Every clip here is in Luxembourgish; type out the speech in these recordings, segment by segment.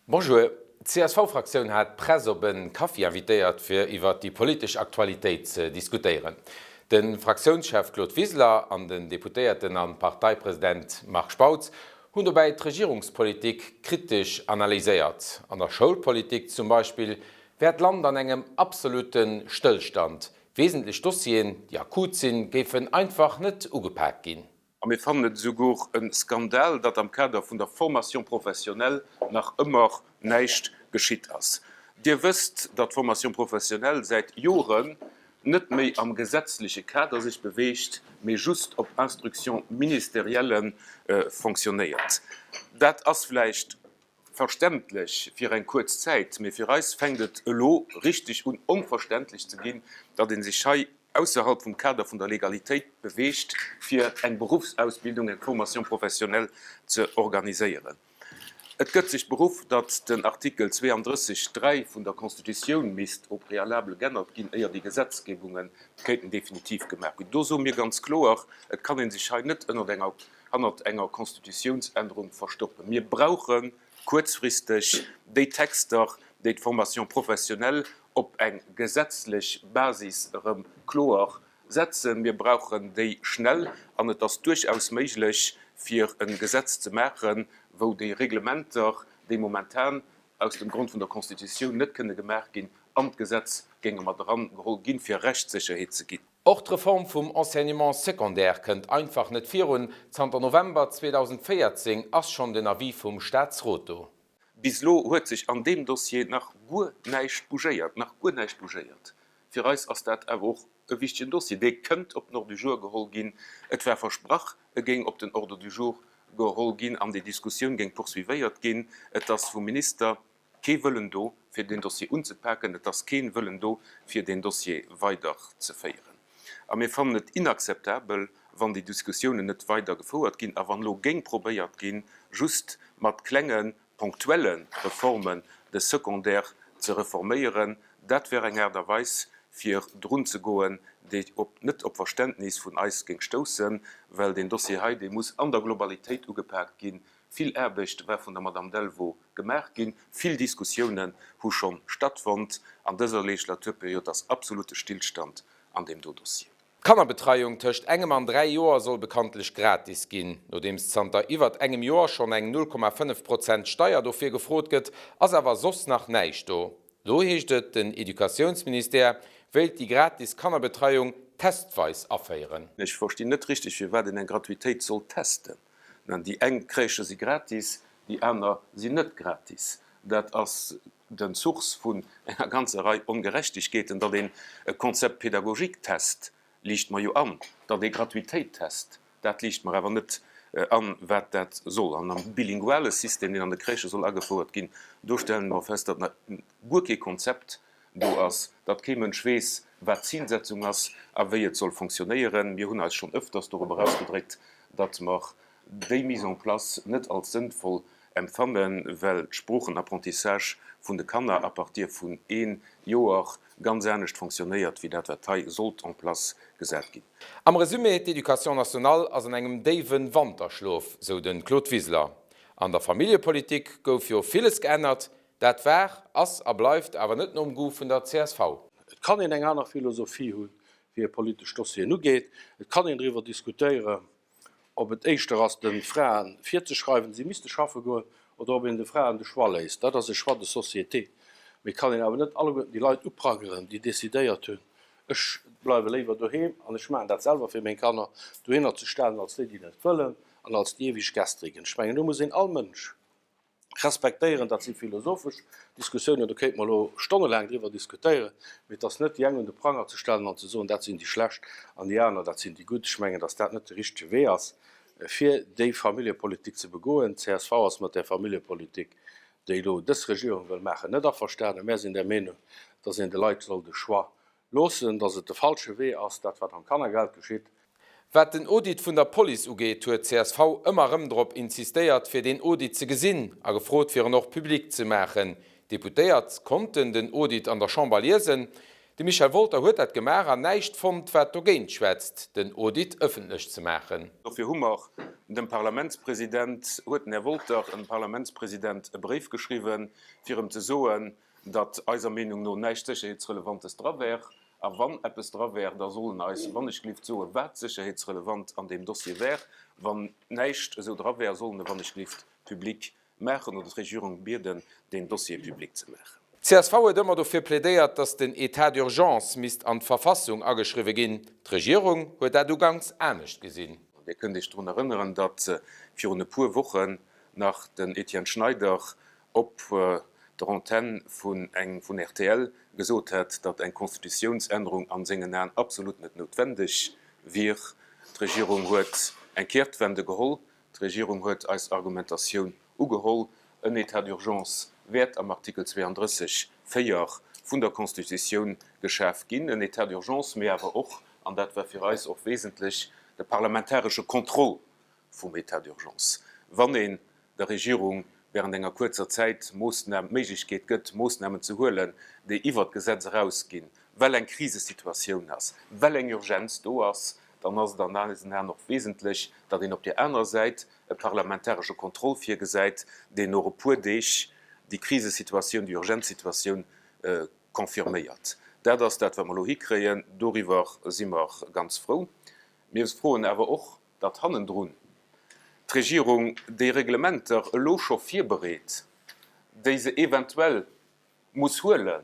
Bonjour, D'CSV-Fraktioun hat d'Press op en Kaffi invitéiert fir iwwert déi politesch Aktualitéit ze diskutéieren. De Fraktiounschef Claude Wiseler an den Deputéierten an Parteipresident Marc Spautz hunn dobäi d'Regierungspolitik kritesch analyséiert. An der Schoulpolitik zum Beispill wär d'Land an engem absolute Stëllstand. Wesentlech Dossieren, déi akut sinn, géifen einfach net ugepaakt ginn. A mir fannen et esouguer e Skandal, datt am Kader vun der Formation professionnelle nach ëmmer näischt geschitt ass. Dir wësst, datt d'Formation professionnelle säit Joren net méi am gesetzleche Kader sech beweegt, mee just op Instruction ministérielle fonctionnéiert. Dat ass vläicht verständlech fir eng kuerz Zäit, mee fir eis fänkt et elo richteg un onverständlech ze ginn, datt ee sech hei ausserhalb vum Kader vun der Legalitéit beweegt, fir eng Beruffsausbildung, eng Formation professionnelle ze organiséieren. Et gëtt sech beruff, datt den Artikel 32, 3 vun der Constitutioun misst au préalable g'ännert ginn, éier déi Gesetzgebunge kéinten definitiv gemaach ginn. Do soe mir ganz kloer, Et kann ee sech hei net ënnert enger hannert enger Constitutiounsännerung verstoppen. Mir brauche kuerzfristeg déi Texter, déi d'Formation professionnelle op eng gesetzlech Basis erëm kloer setzen. Mir brauchen déi schnell an et ass duerchaus méiglech, fir e Gesetz ze maachen, wou déi Reglementer, déi momentan aus dem Grond vun der Constitutioun net kënne gemaach ginn, an d'Gesetz géinge mat erangeholl ginn, fir Rechtssécherheet ze ginn. Och d'Reform vum Enseignement secondaire kënnt einfach net virun. Zanter November 2014 ass schonn den Avis vum Staatsrot do. Bis elo huet sech an deem Dossier nach guer näischt bougéiert, nach guer näischt bougéiert. Fir eis ass dat awer och e wichtegen Dossier. Dee kënnt op den Ordre du jour geholl ginn. Et war versprach, e géing op den Ordre du jour geholl ginn an déi Diskussioun géing poursuivéiert ginn. Et ass vum Minister Kee Wëllen do, fir deen Dossier unzepaken. Et ass kee Wëllen do, fir deen Dossier weiderzeféieren. A mir fannen et inakzeptabel, wann déi Diskussiounen net weider gefouert ginn a wann elo géing probéiert ginn, just mat klenge ponktuelle Reformen de Secondaire ze reforméieren. Dat wär eng Aart a Weis, fir drunzegoen, déi op net op Verständnis vun eis géing stoussen, well deen Dossier hei, dee muss an der Globalitéit ugepaakt ginn. Vill Aarbecht war vun der Madame Delvaux gemaach ginn. Vill Diskussiounen hu schonn stattfonnt. An dëser Legislaturperiod ass absolute Stillstand an deem do Dossier. D'Kannerbetreiung tëscht engem an 3 Joer soll bekanntlech gratis ginn. Nodeems zanter iwwert engem Joer schonn eng 0,5 Prozent Steier dofir gefrot gëtt, ass awer soss nach näischt do. Lo heescht et, den Educatiounsministère wéilt déi gratis Kannerbetreiung testweis aféieren. Ech verstinn net richteg, firwat een eng Gratuitéit soll testen. Déi eng Crèchë si gratis, déi aner sinn net gratis. Dat ass den Source vun enger ganzer Rei Ongerechtegkeeten. Datt een e Concept pédagogique test, liicht mer jo an. Datt ee Gratuitéit test, dat liicht mer awer net an, wat dat soll. An am bilinguale System, deen an de Crèchë soll agefouert ginn, do stelle mer fest, datt nach guer kee Konzept do ass, datt kee Mënsch weess, wat d'Zilsetzung ass a wéi et soll fonctionnéieren. Mir hunn eis schonn ëfters dorobber ausgedréckt, datt mer déi Mise en place net als sënnvoll empfannen, well d'Sproochen-Apprentissage vun de Kanner à partir vun ee Joer ganz anescht fonctionnéiert wéi dat, wat hei sollt en place gesat ginn. Am Resumé, D'Education nationale ass an engem déiwe Wanterschlof, sou de Claude Wiseler. An der Familljepolitik gouf jo villes geännert, Dat war, ass a bleift awer net nom Goût vun der csv. Et kann een eng aner Philosophie hunn, wéi ee politesch Dossieren ugeet. Et kann een driwwer diskutéieren, ob et éischter ass, de Frae virzeschreiwen, si misste schaffe goen, oder ob een de Fraen de Choix léisst. Dat ass e Choix de société. Mee et kann een awer net alleguerten déi Leit uprangeren, déi decidéiert hunn, ech bleiwe léiwer doheem an ech maachen dat selwer fir meng Kanner, dohinner ze stellen als déi, déi net wëllen an als déi eweg Gestrigen. Ech mengen, do muss een all Mënsch respektéieren. Dat si philosophesch Diskussiounen, do kéinte mer elo stonnelaang driwwer diskutéieren, mee et ass net déi eng un de Pranger ze stellen an ze soen, dat sinn déi Schlecht an déi aner, dat sinn déi Gutt. Ech mengen, datt dat net de richtege Wee ass, fir déi Familljepolitik ze begoen. D'CSV ass mat där Familljepolitik, déi elo dës Regierung wëll maachen, net averstanen. Mär sinn der Meenung, datt een de Leit soll de Choix Loossen, datt et de falsche Wee ass, dat wat am Kannergeld geschitt. Wat den Audit vun der Police ugeet, huet csv ëmmer erëm drop insistéiert, fir deen Audit ze gesinn a gefrot, fir en och public ze maachen. D'Deputéiert konnten den Audit an der Chamber liesen. De Michel Wolter huet dat gemaach an näischt fonnt, wat dogéint schwätzt, den Audit ëffentlech ze maachen. Dofir hu mer dem Parlamentspresident, huet den Här Wolter dem Parlamentspresident e Bréif geschriwwen, fir em ze soen, datt eiser Meenung no näischt Sécherheetsrelevantes dra wär, a wann eppes dra wär, da soll en eis wannechgelift soen, wat sécherheetsrelevant an deem Dossier wär. Wann näischt esou dra wär, soll en e wannechgelift public Maachen oder d'Regierung bieden, deen Dossier public ze maachen. Csv huet ëmmer dofir plädéiert, datt den État d'urgence misst an d'Verfassung ageschriwwe ginn. D'Regierung huet dat uganks anescht gesinn. Dir kënnt Iech drun erënneren, datt virun e puer Wochen nach den Etienne Schneider op der Antenn vun vun rtl gesot hätt, datt eng Constitutiounsännerung a sengen Aen absolut net noutwendeg wier. D'Regierung huet eng Kehrtwende geholl. D'Regierung huet eis Argumentatioun ugeholl, en État d'urgence wäert am Artikel 32, 4 vun der Constitutioun geschaf ginn, en État d'urgence, mee awer och, an dat war fir eis och wesentlech, de parlamentaresche Contrôle vum État d'urgence, wann een der Regierung während enger kuerzer Zäit Moossnam, d'Méiglechkeet gëtt, Moossnamen ze huelen, déi iwwert d'Gesetz erausginn, well eng Krisesituatioun ass, well eng Urgenz do ass, dann ass et an eisen Aen och wesentlech, datt een op där anerer Säit e parlamentaresche Contrôle virgesäit, deen no e puer Deeg déi Krisesituatioun, déi urgent Situatioun confirméiert. Dat ass dat, wat mer elo hikréien. Doriwwer si mer ganz frou. Mir froen awer och, datt hannendrun d'Regierung déi Reglementer elo scho virbereet, déi se eventuell muss huelen,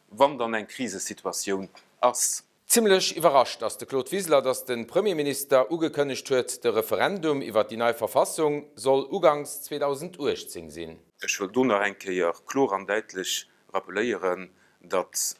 wann dann eng Krisesituatioun ass. Zimmlech iwwerrascht ass de Claude Wiseler, datt de Premierminister ugekënnegt huet, de Referendum iwwer déi nei Verfassung soll uganks 2018 sinn. Ech wëll do nach eng Kéier kloer an däitlech rappeléieren, datt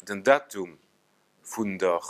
den Datum vun der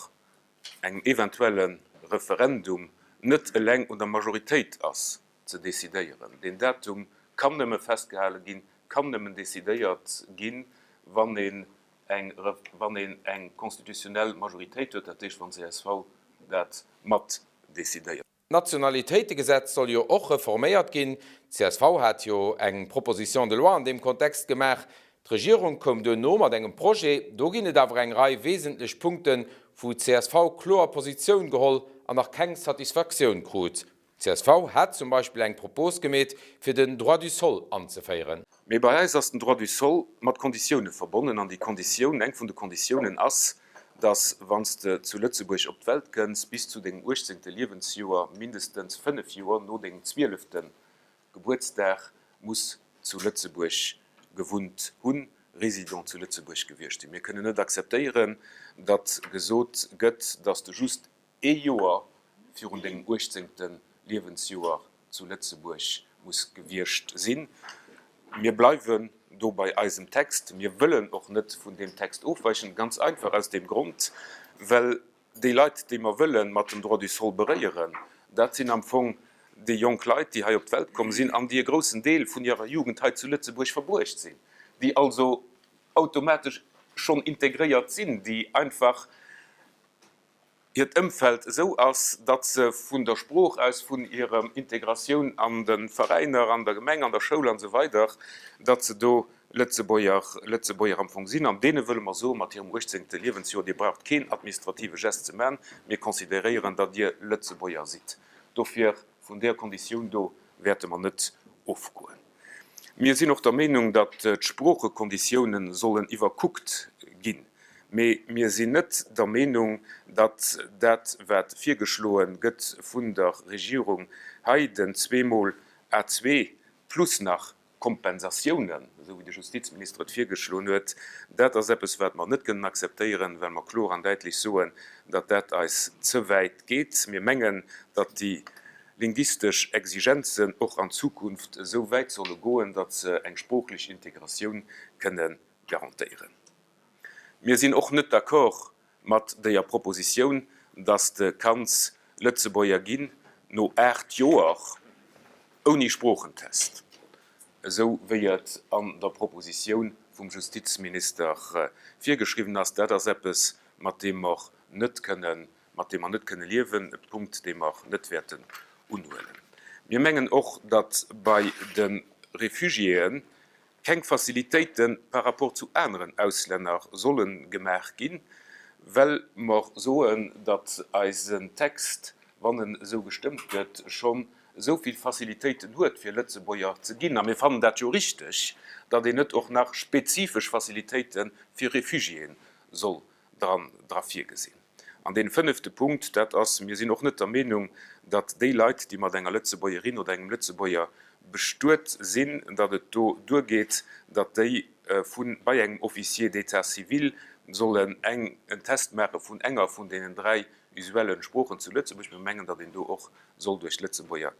engem eventuelle Referendum net eleng un der Majoritéit ass ze decidéieren. Deen Datum kann nëmme festgehale ginn, kann nëmmen decidéiert ginn, wann een eng, wann een eng constitutionnel Majoritéit huet, dat heescht, wann csv dat mat decidéiert. D'Nationalitéitegesetz soll jo och reforméiert ginn. Csv hat jo eng Proposition de loi an deem Kontext gemaach. D'Regierung koum duerno mat engem Projet. Do ginn et awer eng Rei wesentlech Punkten, wou csv kloer Positioun geholl an nach keng Satisfaktioun krut. Csv hat zum Beispill eng Propos gemeet, fir den Droit du sol anzeféieren. Mee bei eis ass den Droit du sol mat Konditioune verbonnen. An déi Konditioun, eng vun de Konditiounen ass, dass, wann s de zu Lëtzebuerg op d'Welt kënns, bis zu dengem uechtzéngte Liewensjoer, mindestens fënnef Joer no dengem zwielefte Gebuertsdag, muss zu Lëtzebuerg gewunnt hunn, Résident zu Lëtzebuerg gewiescht sinn. Mir kënnen net akzeptéieren, datt gesot gëtt, dass de just ee Joer virun dengem uechtzéngte Liewensjoer zu Lëtzebuerg muss gewiescht sinn. Mir bleiwen do bei eisem Text. Mir wëllen och net vun deem Text ofweichen, ganz einfach aus deem Grond, well déi Leit, déi mer wëlle mat dem Droit du sol beréieren, dat sinn am Fong déi jonk Leit, déi hei op d'Welt komm sinn an déi e groussen Deel vun hirer Jugend hei zu Lëtzebuerg verbruecht sinn, déi also automatesch schonn integréiert sinn, déi einfach hiert Ëmfeld esou ass, datt se vun der Sprooch aus, vun hirer Integratioun an de Veräiner, an der Gemeng, an der Schoul an esou weider, datt se do Lëtzebuerger, Lëtzebuerger am Fong sinn. An deene wëlle mer soen, mat hirem uechtzéngte Liewensjoer, Dir braucht keen administrative Gest ze man, mir consideréieren, datt Dir Lëtzebuerger sidd. Dofir, vun där Konditioun do wäerte mer net ofgoen. Mir sinn och der Meenung, datt d'Sproochekonditiounen sollen iwwerkuckt ginn. Mee mir sinn net der Meenung, datt dat, wat virgeschloe gëtt vun der Regierung hei, den zweemol A2 plus nach Kompensatiounen, esou wéi de Justizminister et virgeschloen huet, dat ass eppes, wat mer net kënnen akzeptéieren, well mer kloer an däitlech soen, datt dat eis ze wäit geet. Mir mengen, datt déi linguistesch Exigenzen och an Zukunft esou wäit solle goen, datt se eng sproochlech Integratioun kënne garantéieren. Mir sinn och net d'accord mat déier Propositioun, dass de kanns Lëtzebuerger ginn no 8 Joer ouni Sproochentest, esou wéi et an der Propositioun vum Justizminister virgeschriwwen ass. Dat ass eppes, mat deem mer net kënnen, mat deem mer net kënne liewen, e Punkt, dee mer net wäerten unhuelen. Mir mengen och, datt bei de Réfugiéen. keng Facilitéite par rapport zu aneren Auslänner solle gemaach ginn, well mer soen, datt eisen Text, wann en esou gestëmmt gëtt, schonn esou vill Facilitéiten huet, fir Lëtzebuerger ze ginn. A mir fannen dat jo richteg, datt een net och nach spezifesch Facilitéite fir Réfugiéen soll dran dra virgesinn. An dee fënnefte Punkt, dat ass, Mir sinn och net der Meenung, datt déi Leit, déi mat enger Lëtzebuergerin oder engem Lëtzebuerger bestuet sinn, datt et do duergeet, datt déi vu bei engem Officier d'état civil sollen eng en Test maache vun enger vun deenen 3 usuellen Sproochen zu Lëtzebuerg. Mir mengen, datt een do och soll duerch d'Lëtzebuerger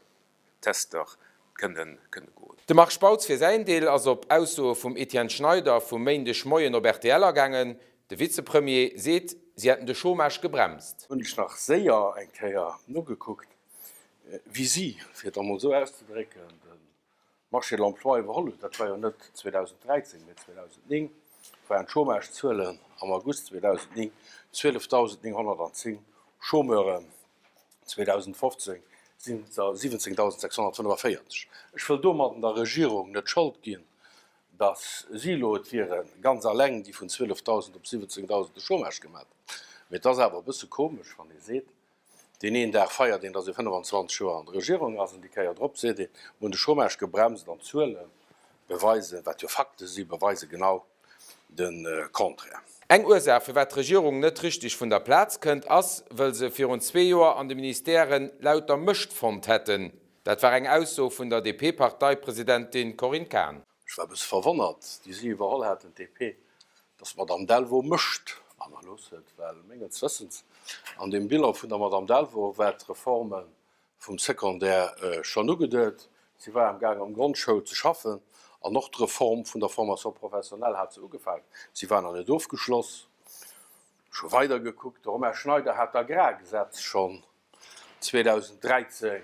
Tester kënne goen. De Marc Spautz fir säin Deel ass op Aussoe vum Etienne Schneider vum Méindeg Moien op rtl agaangen. De Vizepremier seet, si hätten de Chômage gebremst. Hunn ech nach séier eng Kéier nogekuckt, wéi si, fir et emol esou auszedrécken, de Marché de l'emploi iwwerholl huet. Dat war jo net 2013, mee 2009 waren d'Chômagezuelen am August 2009 12.910 Chômeuren. 2015 sinn et der 17.645. Ech wëll domadden der Regierung net d'Schold ginn, datt si elo et wiere ganz alleng, déi vun 12.000 op 17.000 de Chômage gemat hunn. Mee et ass awer e bësse komesch, wann ee seet, deen een Dag feiert een, datt ee 25 Joer an der Regierung ass, an déi Kéier drop seet een, mir hunn de Chômage gebremst an d'Zuele beweisen, wat jo Fakte si, beweise genau de Contraire. Eng Ursaach, firwat d'Regierung net richteg vun der Plaz kënnt, ass, wëll se virun zwee Joer an de Ministèren lauter Mëscht fonnt hätten. Dat war eng Ausso vun der DP-Parteipresidentin Corinne Cahen. Ech war e bësse verwonnert, déi si iwwerholl haten, d'DP, datt d'Madame Delvaux Mëscht hannerlooss huet, well menges Wëssens an deem Bilan vun der Madame Delvaux war d'Reforme vum Secondaire schonn ugeduet. Si war am gaang am Grondschoul ze schaffen an och d'Reform vun der Formation professionnelle hat se ugefaangen. Si war nach net ofgeschloss. Ech hu weider gekuckt, de Romain Schneider hat d'Agrargesetz schonn 2013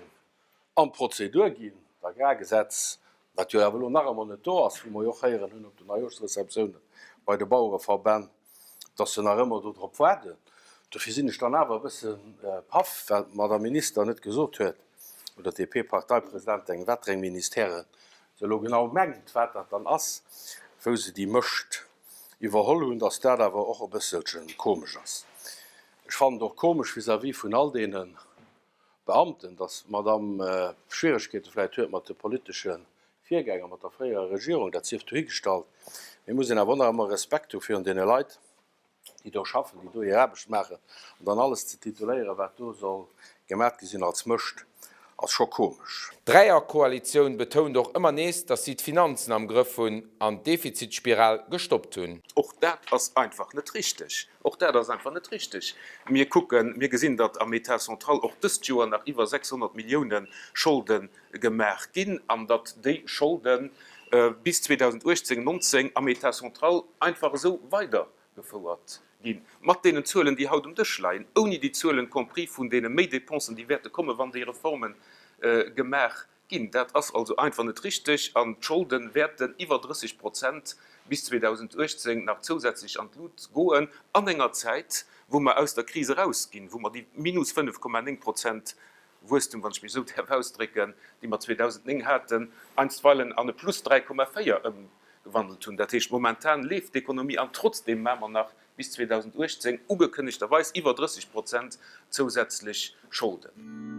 an d'Prozedur ginn. D'Agrargesetz, wat jo awer elo nach ëmmer net do ass, wou mer jo och héieren hunn op den Neijooschreceptiounen bei de Bauereverbänn, dass se nach ëmmer do drop waarden. Dofir sinn ech dann awer e bësse paff, well d'Madame Minister net gesot huet, oder d'DP-Parteipresidentin, wat fir eng Ministèren se elo genau mengt, wat dat dann ass, wou se déi Mëscht iwwerholl hunn, dass dat awer och e bësselche komesch ass. Ech fannen et och komesch vis-à-vis vun all deene Beamten, dass d'Madame Schwieregkeete vläicht huet mat de politesche Virgänger, mat der fréierer Regierung, dat sief dohigestallt, mee muss een awer och nach ëmmer Respekt hu virun deene Leit, déi do schaffen, déi do hir Aarbecht maachen, an dann alles ze tituléieren, wat do soll gemat gi sinn als Mëscht, ass scho komesch. D'Dräierkoalitioun betount och ëmmer nees, datt si d'Finanzen am Grëff hunn an d'Defizitspiral gestoppt hunn. Och dat ass einfach net richteg. Och dat ass einfach net richteg. Mir kucken, mir gesinn, datt am État central och dëst Joer nach iwwer 600 Millioune Scholde gemaach ginn an datt déi Scholde bis 2018, 19 am État central einfach esou weidergefouert ginn, mat deenen Zuelen, déi haut um Dësch leien, ouni déi Zuelen compris vun deene Méidépensen, déi wäerte kommen, wann déi Reforme gemaach ginn. Dat ass also einfach net richteg an d'Scholde wäerten iwwer 30 Prozent bis 2018 nach zousätzlech an d'Lut goen, an enger Zäit, wou mer aus der Kris erausginn, wou mer déi minus 5,9 Prozent Wuesstum, wann ech mech esou däerf ausdrécken, déi mer 2009 haten, einstweilen an e plus 3,4 ëmgewandelt hunn. Dat heescht, momentan leeft d'Ekonomie an trotzdeem maache mer nach bis 2018 ugekënnegterweis iwwer 30 Prozent zousätzlech Scholden.